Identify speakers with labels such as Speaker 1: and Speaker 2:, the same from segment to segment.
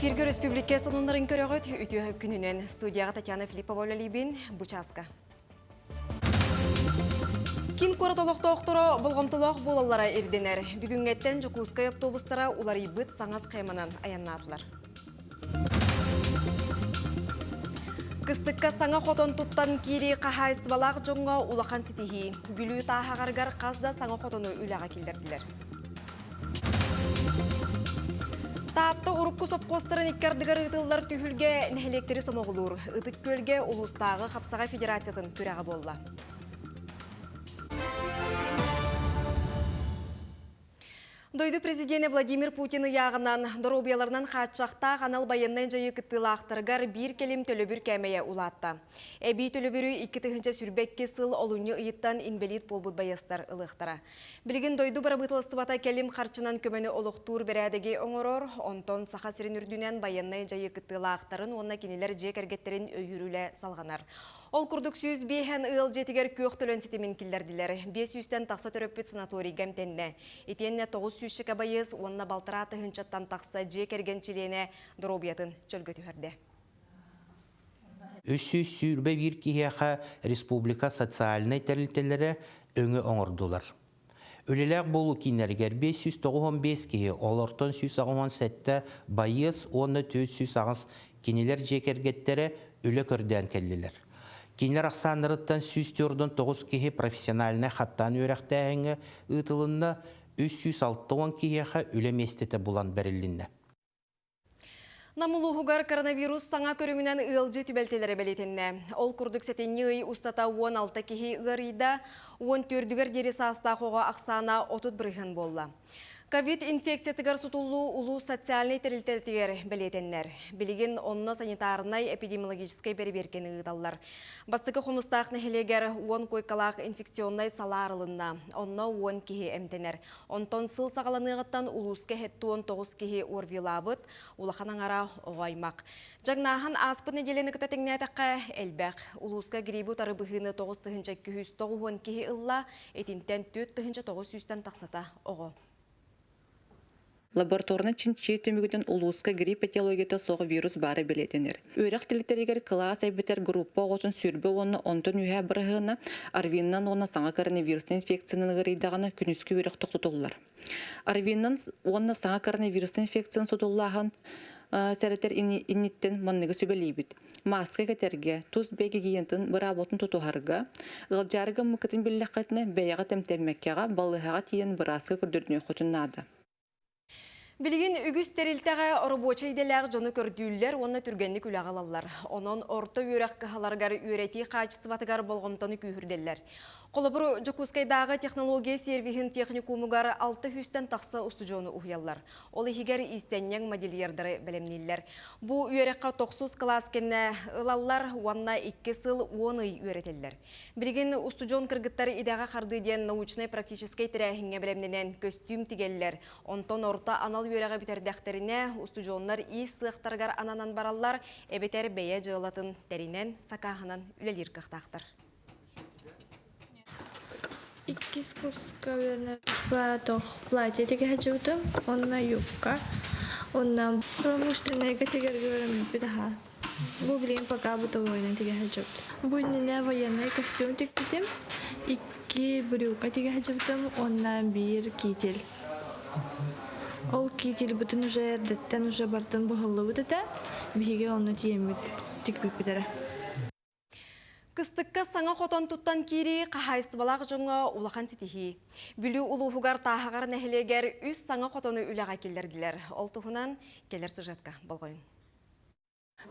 Speaker 1: Эфиргэ өрөспүүбүлүкэ сонуннарын көрөҕүт. Үтүө күнүнэн студияҕа Татьяна Филиппова үлэлиибин. Бу чааска. Киин куорат олохтоохторо болҕомтолоох буолаллара ирдэнэр. Бүгүҥҥэттэн Дьокуускай автобустара уларыйбыт саҥа схеманан айаннаатылар. Кыстыкка саҥа хотон туттан киирии хаһаайыстыбалаах дьоҥҥо улахан ситиһии. Бүлүү тааһаҕарыгар хас да саҥа хотону үлэҕэ киллэрдилэр. Таатта урукку сопхуостарын икки ардыгар ыытыллар түһүлгэ нэһилиэктэри сомоҕолуур. Ытык Күөлгэ улуустааҕы хапсаҕай федерациятын күрэҕэ буолла. Дойду президенэ Владимир Путин ыйааҕынан доруобуйаларынан хааччахтаах анал байыаннай дьайыы кыттыылаахтарыгар биир кэлим төлөбүр кээмэйэ улаатта. Эбии төлөбүрү 2022 сыл олунньу ыйыттан инбэлиит буолбут байыастар ылыахтара. Билигин дойду бырабыыталыстыбата кэлим харчынан көмөнү олохтуур бэрээдэги оҥорор, онтон Саха сирин үрдүнэн байыаннай дьайыы кыттыылаахтарын уонна кинилэр дьиэ кэргэттэрин өйүүр үлэ салҕанар. Ол курдук 105 ыал дьиэтигэр күөх төлөн ситимин киллэрдилэр. 500-тэн тахса төрөппүт санаторийга эмтэннэ. Итиэннэ 900 байыас уонна балтараа тыһыынчаттан тахса дьиэ кэргэн чилиэнэ доруобуйатын чөлгө түһэрдэ.
Speaker 2: 321 киһиэхэ республика социальнай тэрилтэлэрэ өҥө оҥордулар. Үлэлээх буолуу кииннэригэр 595 киһи, олортон 187 байыас уонна 408 кинилэр дьиэ кэргэттэрэ үлэ көрдөөн кэллилэр. Кинилэр ахсааннарыттан 149 киһи профессиональнай хаттаан үөрэхтээһиҥҥэ ыытылынна, 360 киһиэхэ үлэ миэстэтэ булан бэрилиннэ.
Speaker 1: Нам улууһугар коронавирус саҥа көрүҥүнэн ыалдьыы түбэлтэлэрэ бэлиэтэннэ. Ол курдук сэтинньи ый устата 16 киһи ыарыйда, 14-үгэр диэри саастаах оҕо ахсаана 30% буолла. Ковид инфекциятыгар сутуллуу улуус социальнай тэрилтэтигэр бэлиэтэннэр. Билигин онно санитарнай эпидемиологическай бэрэбиэркэни ыыталлар. Бастакы Хомустаах нэһилиэгэр 10 куойкалаах инфекционнай салаа арылынна. Онно 10 киһи эмтэнэр. Онтон сыл саҕаланыаҕыттан улууска 79 киһи ОРВИлаабыт, улахан аҥара оҕо аймах. Дьаҥнааһын ааспыт нэдиэлэни кытта тэҥнээтэххэ элбэх. Улууска грибы утары быһыыны 9290 киһи ылла, итинтэн 4900-тэн тахсата оҕо.
Speaker 3: Лабораторнай чинчийии түмүгүнэн улууска грипп этиологията суох вирус баара бэлиэтэнэр. Үөрэх тэрилтэригэр кылаас эбэтэр группа оҕотун сүүрбэ уонна онтон үөһээ быраһыана ОРВИнан уонна саҥа коронавирусный инфекциянан ыарыйдаҕына күнүскү үөрэх тохтотуллар. ОРВИнан уонна саҥа коронавирусный инфекцияны сутуллааһын сэрэтэр инниттэн манныгы сүбэлиибит. Мааска кэтэргэ, тус бэйэ гигиенатын быраабылатын тутуһарга, ыалдьаары гыммыккытын биллэххитинэ бэйэҕит эмтэммэккэҕэ балыыһаҕа тиийэн бырааска көрдөрүнүөххүтүн наада.
Speaker 1: Билигин үгүс тэрилтэҕэ оробуочай идэлээх дьону көрдүүллэр уонна түргэнник үлэҕэ ылаллар. Онон орто үөрэх кыһаларыгар үөрэтии хаачыстыбатыгар болҕомтону күүһүрдэллэр. Холобур, Дьокуускайдааҕы технология сервиһин техникумугар 600-тэн тахса устудьуону уһуйаллар. Ол иһигэр иистэнньэҥ модельердары бэлэмнииллэр. Бу үөрэххэ тохсус кылаас кэннэ ылаллар уонна икки сыл уон ый үөрэтэллэр. Билигин устудьуон кыргыттар идэҕэ хардыы диэн научнай-практическай тэрээһиҥҥэ бэлэмнэнэн көстүүм тигэллэр. Онтон орто анал үөрэҕи бүтэрдэхтэринэ, устудьуоннар иис сыахтарыгар ананан бараллар, эбэтэр бэйэ дьыалатын тэринэн, сакааһынан үлэлиир кыахтаахтар.
Speaker 4: Иккис курска үөрэнэр туох платье тигэ сылдьыбытым уонна юбка уонна промышленнайга тигэргэ үөрэммиппит аһаа. Бу билигин пока бытовойунан тигэ сылдьабыт. Бу иннинэ военнай костюм тикпитим, икки брюка тигэ сылдьыбытым уонна биир китель. Ол кительбытын уже эрдэттэн уже бартын быһыллыбыт этэ. Биһиги онно тиийэммит тикпиппит эрэ.
Speaker 1: Кыстыкка саҥа хотон туттан киирии хаһаайыстыбалаах дьоҥҥо улахан ситиһии. Бүлүү улууһугар Тааһаҕар нэһилиэгэр үс саҥа хотону үлэҕэ киллэрдилэр. Ол туһунан кэлэр сюжетка болҕойуҥ.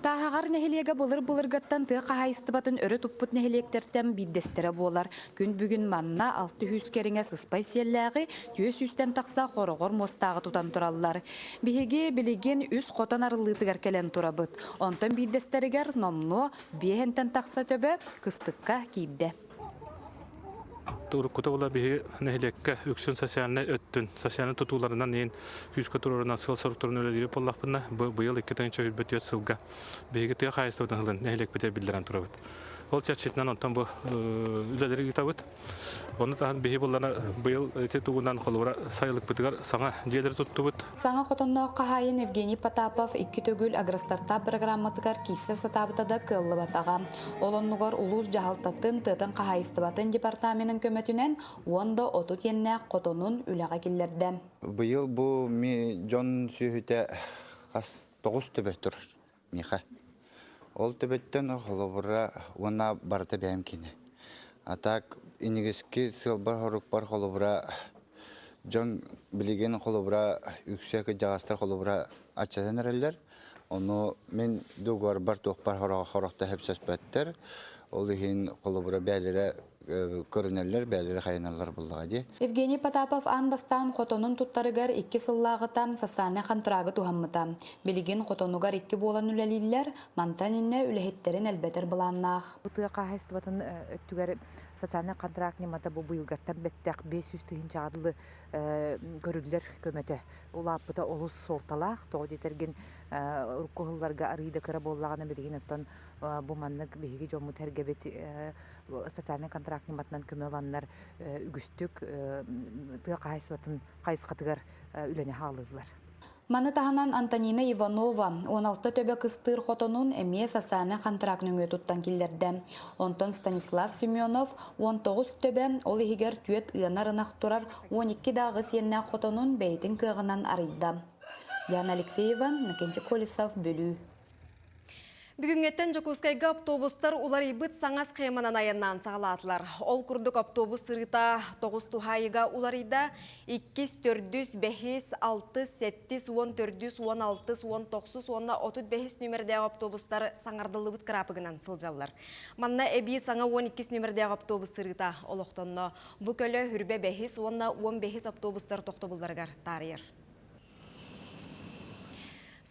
Speaker 5: Тааһаҕар нэһилиэгэ былыр-былыргаттан тыа хаһаайыстыбатын өрө туппут нэһилиэктэртэн биирдэстэрэ буолар. Күн бүгүн манна 600 кэриҥэ сыспай сиэллээҕи, түөрт сүүстэн тахса хороҕор муостааҕы тутан тураллар. Биһиги билигин үс хотон арыллыытыгар кэлэн турабыт. Онтон биирдэстэригэр номнуо биэһэнтэн тахса төбө кыстыкка киирдэ.
Speaker 6: Уруккута була биһи нэһилиэккэ үксүн социальнай өттүн, социальнай тутууларынан иһин күүскэ туруорунан сыл соруктарын үлэлиир буоллахпына, быйыл 2024 сылга биһиги тыа хаһаайыстыбатын сылын нэһилиэкпитигэр биллэрэн турабыт. Ол чэрчитинэн онтон бу үлэлэри ыытабыт. Ону таһан биһи буллана быйыл ити тугунан холобура сайылыкпытыгар саҥа дьиэлэри туттубут.
Speaker 5: Саҥа хотонноох хаһаайын Евгений Потапов икки төгүл Агростартап программатыгар киирсэ сатаабыта да кыаллыбатаҕа. Ол оннугар улуус дьаһалтатын, тыатын хаһаайыстыбатын департаменын көмөтүнэн 10 да 30 иэннээх хотонун үлэҕэ киллэрдэ.
Speaker 7: Быйыл бу ми дьон сүөһүтэ хас тоҕус төбө турар миэхэ. Ол төбөттөн холобура уонна барыта бэйэм киинэ. А так инигиски сыалбар-хорукпар холобура дьон билигин холобура үксэ кырдьаҕастар холобура аччатан эрэллэр. Ону мин дугуорбар туохпар хорохто сөпсөспөттөр. Ол иһин холобура бээлэрэ көрүнэллэр, бээлэрэ хайаналлар буллаҕа дии.
Speaker 5: Евгений Потапов аан бастаан хотонун туттарыгар икки сыллааҕыта социальнай хантыраагы туһаммыта. Билигин хотонугар икки буолан үлэлииллэр, мантан иннэ үлэһиттэрин элбэтэр былааннаах.
Speaker 8: Тыа хаһаайыстыбатын өттүгэр социальнай контракт ньымата бу быйылгаттан бэттэх 500 тыһыынчаҕа дылы көрүллэр көмөтө улааппыта олус суолталаах. Тоҕо диэтэргин урукку сылларга арыый да кыра буоллаҕына билигин оттон бу маннык биһиги дьоммут сэргэбит социальнай контракт ньыматынан көмө ыланнар үгүстүк тыа хаһаайыстыбатын хайысхатыгар үлэни хаалыыллар.
Speaker 5: Маны таһынан Антонина Иванова 16 төбө кыстыыр хотонун эмиэ социальнай контракт нөҥүө туттан киллэрдэ. Онтон Станислав Семенов 19 төбө, ол иһигэр түөрт ыанар ынах турар 12 дааҕы сиэннээх хотонун бэйэтин кыаҕынан арыйда. Диана Алексеева, Иннокентий Колесов, Бүлүү.
Speaker 1: Бүгүҥҥэттэн Дьокуускайга автобустар уларыйбыт саҥа схеманан айаннаан саҕалаатылар. Ол курдук автобус сырыыта тоҕус туһаайыга уларыйда. Иккис, төрдүс, бэһис, алтыс, сэттис, 14-үс, 16-ыс, 19-ус уонна 35-ис нүмердээх автобустар саҥардыллыбыт кыраапыгынан сылдьаллар. Манна эбии саҥа 12-ис нүмердээх автобус сырыыта олохтонно. Бу көлө Хүрбэ бэһис уонна 15-ис автобустар тохтобулларыгар таарыйар.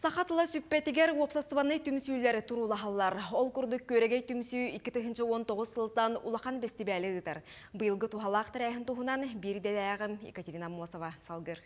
Speaker 1: Саха тыла сүппэтигэр уопсастыбаннай түмсүүлэр туруулаһаллар. Ол курдук Күөрэгэй түмсүү 2019 сылтан улахан бэстибээли ыытар. Быйылгы туһалаах тэрээһин туһунан биир идэлээҕим Екатерина Аммосова салгыр.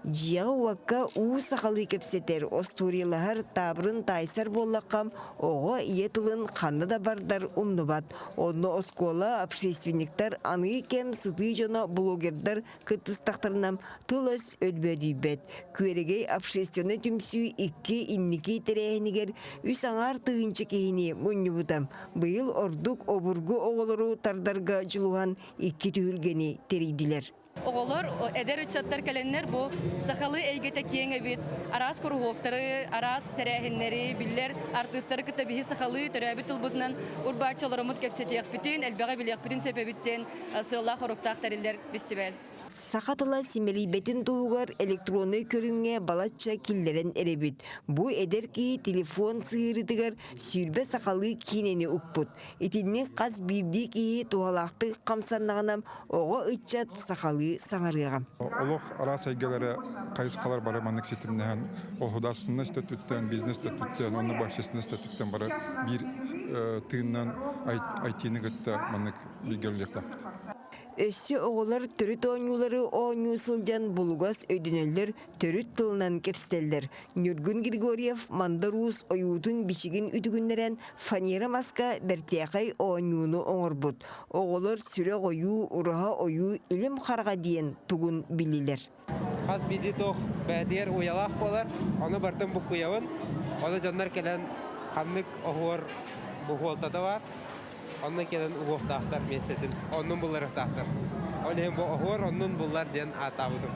Speaker 9: Дьиэҕэ-уокка уу сахалыы кэпсэтэр, остуоруйалаһар, таабырын таайсар буоллахха, оҕо ийэ тылын ханна да бардар умнубат. Онно оскуола, общественниктар, аныгы кэм сытыы дьоно, блогердар кыттыстахтарына тыл-өс өлбөөдүйбэт. Күөрэгэй общественнай түмсүү икки инники тэрээһинигэр үс аҥаар тыһыынча киһини мунньубута. Быйыл ордук обургу оҕолору тардарга дьулуһан икки түһүлгэни тэрийдилэр.
Speaker 10: Оҕолор, эдэр ыччаттар кэлэннэр бу сахалыы эйгэтэ киэҥ эбит, араас куруһуоктары, араас тэрээһиннэри, биллэр артыыстары кытта биһи сахалыы төрөөбүт тылбытынан урбааччы олороммут кэпсэтиэхпитин, элбэҕи билиэхпитин сөп эбит диэн сыаллаах-соруктаах тэриллэр фестиваль.
Speaker 9: Саха тыла симэлийбэтин туһугар электроннай көрүҥҥэ балачча киллэрэн эрэбит. Бу эдэр киһи телефон сыһыарыытыгар 20 сахалыы киинэни укпут. Итинник хас биирдии киһи туһалаахтык хамсаннаҕына, оҕо ыччат сахалыы саҥарыаҕа.
Speaker 11: Олох араас эйгэлэрэ хайысхалар бары маннык ситимнэһэн, государственность өттүттэн, бизнес өттүттэн, уонна бу общественность өттүттэн бары биир тыыннан IT-ны кытта маннык бииргэ үлэлиэхтээхпит.
Speaker 9: Өссө оҕолор төрүт оонньуулары оонньуу сылдьан булугас өйдөнөллөр, төрүт тылынан кэпсэтэллэр. Ньургун Григорьев Мандар Уус ойуутун-бичигин үтүгүннэрэн фанера маска бэртээхэй оонньууну оҥорбут. Оҕолор сүрэх ойуу, ураһа ойуу, илим хараҕа диэн тугун билилэр.
Speaker 12: Хас биирдии туох бэйэтигэр уйалаах буолар, ону барытын буккуйабын. Ону дьоннор кэлэн ханнык оһуор буһуолтата баар, онно кэлэн угуохтаахтар миэстэтин, оннун булларыахтаахтар. Ол иһин бу оһуор оннун буллар диэн ааттаабытым.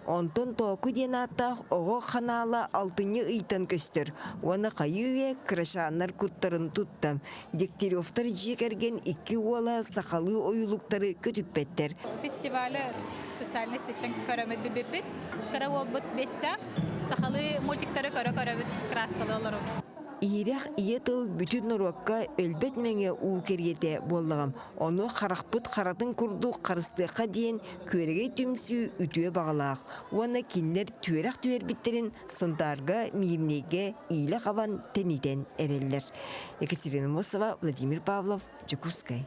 Speaker 9: Онтон Тооку диэн ааттаах оҕо ханаала алтынньы ыйтан көстөр уонна хайыы-үйэ кырачааннар куттарын тутта. Дегтяревтар дьиэ кэргэн икки уола сахалыы ойуулуктары көтүппэттэр.
Speaker 13: Фестивалы социальнай сеттен көрөмүт билбиппит. Кыра уолбут бэстээх сахалыы мультиктары көрө-көрөбүт краскалы олору.
Speaker 9: Иһирэх ийэ тыл бүтүн норуокка өлбөт мэҥэ уу кэриэтэ буоллаҕым. Ону харахпыт харатын курдук харыстыахха диэн Күөрэгэй түмсүү үтүө баҕалаах уонна кинилэр түөрэх түһэрбиттэрин Сунтаарга, Миирнэйгэ иилэ хабан тэнитэн эрэллэр. Екатерина Мосова, Владимир Павлов, Дьокуускай.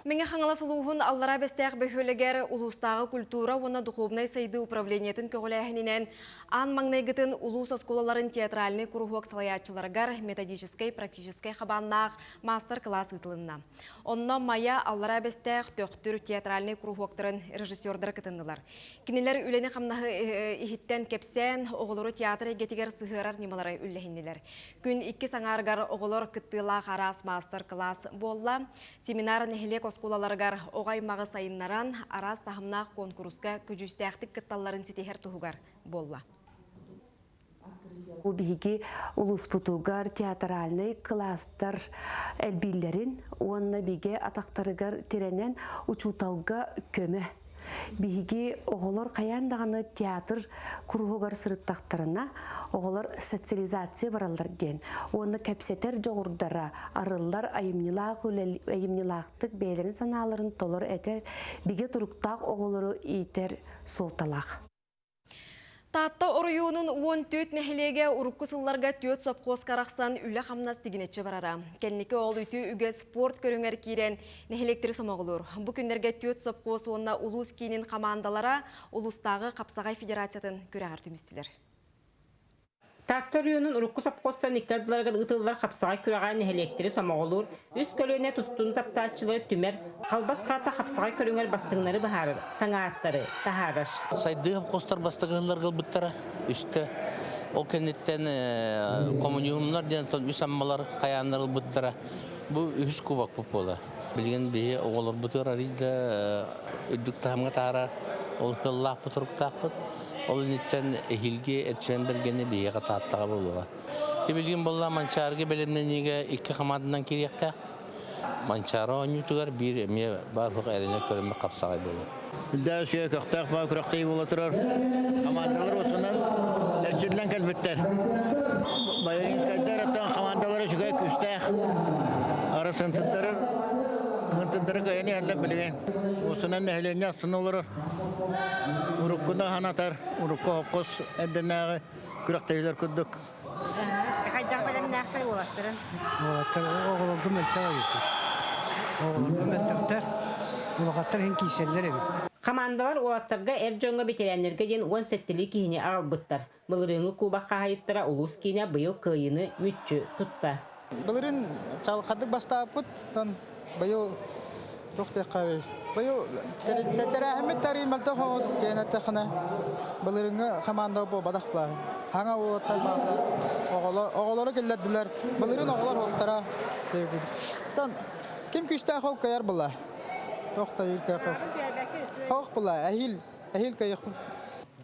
Speaker 1: Мэҥэ Хаҥалас улууһун Аллараа Бэстээх бөһүөлэгэр улуустааҕы культура уонна духовнай сайдыы управлениетын көҕүлээһининэн аан маҥнайгытын улуус оскуолаларын театральнай куруһуок салайааччыларыгар методическай практическай хабааннаах маастар-кылаас ыытылынна. Онно Майа, Аллараа Бэстээх, Төхтүр театральнай куруһуоктарын режиссердара кытыннылар. Кинилэр үлэни-хамнаһы иһиттэн кэпсээн, оҕолору театр эйгэтигэр сыһыарар ньымалары үллэһиннилэр. Күн иккис аҥаарыгар оҕолор кыттыылаах араас маастар-кылаас буолла. Семинар нэһилиэк оскуолаларыгар оҕо аймаҕы сайыннаран, араас таһымнаах куонкуруска көдьүүстээхтик кытталларын ситиһэр туһугар буолла.
Speaker 14: Бу биһиги улууспутугар театральнай кылаастар элбииллэрин уонна бигэ атахтарыгар тирэнэн учууталга көмө. Биһиги оҕолор хайаан даҕаны театр куруһугар сырыттахтарына, оҕолор социализация бараллар диэн уонна кэпсэтэр дьоҕурдара арыллар айымньылаах айымньылаахтык бэйэлэрин санааларын толор этэр бигэ туруктаах оҕолору иитэр суолталаах.
Speaker 1: Таатта оройуонун 14 нэһилиэгэ урукку сылларга түөрт сопхуоска арахсан үлэ-хамнас тигинэччи барара. Кэнники ол үтүө үгэс спорт көрүҥэр киирэн нэһилиэктэри сомоҕолуур. Бу күннэргэ түөрт сопхуос уонна улуус киинин хамаандалара улуустааҕы хапсаҕай федерациятын күрэҕэр түмүстүлэр.
Speaker 15: Таатта оройуонун урукку сопхуостан икки ардыларыгар ыытыллар хапсаҕай күрэҕэ нэһилиэктэри сомоҕолуур, үс көлүөнэ тустууну таптааччылары түмэр, халбас хаата хапсаҕай көрүҥэр бастыҥнары быһаарар, саҥа ааттары таһаарар.
Speaker 2: Сайдыы сопхуостар бастакы сылларга ылбыттара үстэ. Ол кэнниттэн коммунизмнар диэн үс аммалар хайааннар ылбыттара. Бу үһүс кубокпут буолар. Билигин биһи оҕолорбутугар арый да үрдүк таһымҥа таһаарар ол сыаллаахпыт, соруктаахпыт. Ол инниттэн эһиилги Эрчимэн Бэргэни биһиэхэ Тааттаҕа буолуоҕа. Билигин буолла Манчаарыга бэлэмнэниигэ икки хамаанданан киириэхтээх. Манчаары оонньуутугар биир эмиэ баар суох эрэнэ көрүммүт хапсаҕай буолуо.
Speaker 16: Үрдээх үчүгэй көхтөөх баа күрэхтэһии буола турар. Хамаандалар уотунан эрчиллэн кэлбиттэр. Баянскайдар оттон хамаандалара үчүгэй күүстээх. Арасынтыттарар хынтыттары кыайан иһэллэр билигин. Уосунан нэһилиэнньэ астына олорор. Уруккуну санатар, урукку хопкос эрдэнээҕи күрэхтэһиилэр курдук.
Speaker 15: Хайдах бэлэмнээхтэр уолаттарын?
Speaker 17: Уолаттар оҕолорго мөлтөх эбиппит. Оҕолорго мөлтөхтөр, улахаттар иһин киирсэллэр эбит.
Speaker 15: Хамаандалар уолаттарга эр дьоҥҥо бэтэрээннэргэ диэн уон сэттэлии киһини аҕалбыттар. Былырыыҥҥы кубок хаһаайыттара улуус киинэ быйыл кыайыыны мүччү тутта.
Speaker 18: Былырыын чалхадык бастаабыт, быйыл туох диэххэ быйыл тэрээһиммит тарый мөлтөх оҕус диэн эттэххинэ былырыыҥҥы хамаанда буолбатах былаа. Хаҥа уолаттар бааллар, оҕолор оҕолору киллэрдилэр. Былырыын оҕолор уолтара Тон ким күүстээх ол кыайар была. Туох да Хоох была, эһиил эһиил кыайыахпыт.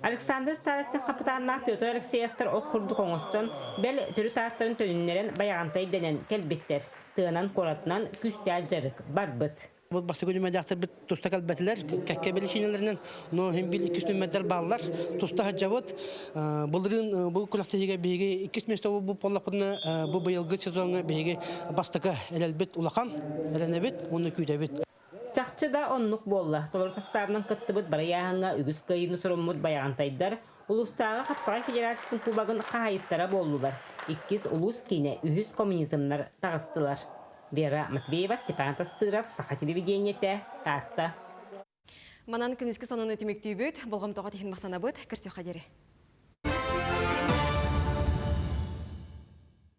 Speaker 15: Александр Старостин хапытааннаах Петр Алексеевтар ох курдук оҥостон, бэл, төрүт ааттарын төнүннэрэн Байаҕантай дэнэн кэлбиттэр. Тыанан куоратынан күүстээх дьарык барбыт.
Speaker 17: Бу бастакы нүмердээхтэрбит туста кэлбэтилэр, кэккэ бэлисиинэлэринэн, но иһин бил иккис нүмердэр бааллар, туста сылдьабыт. Былырыын бу күрэхтэһиигэ биһиги иккис миэстэ бу буоллахпытына, бу быйылгы сезоҥҥа биһиги бастакы эрэлбит улахан, эрэнэбит уонна күүтэбит.
Speaker 15: Чахчы да оннук буолла. Толору састаабынан кыттыбыт барыйааһыҥҥа үгүс кыайыыны суруммут байаҕантайдар улуустааҕы хапсаҕай федерациятын кубогын хаһаайыттара буоллулар. Иккис улуус киинэ, үһүс коммунизмнар таҕыстылар. Вера Матвеева, Степан Тастыров, Саха телевидениетэ, Таатта.
Speaker 1: Манан күнүскү сонуну түмүктүүбүт. Болҕомтоҕо тиһин махтанабыт. Көрсүөххэ диэри.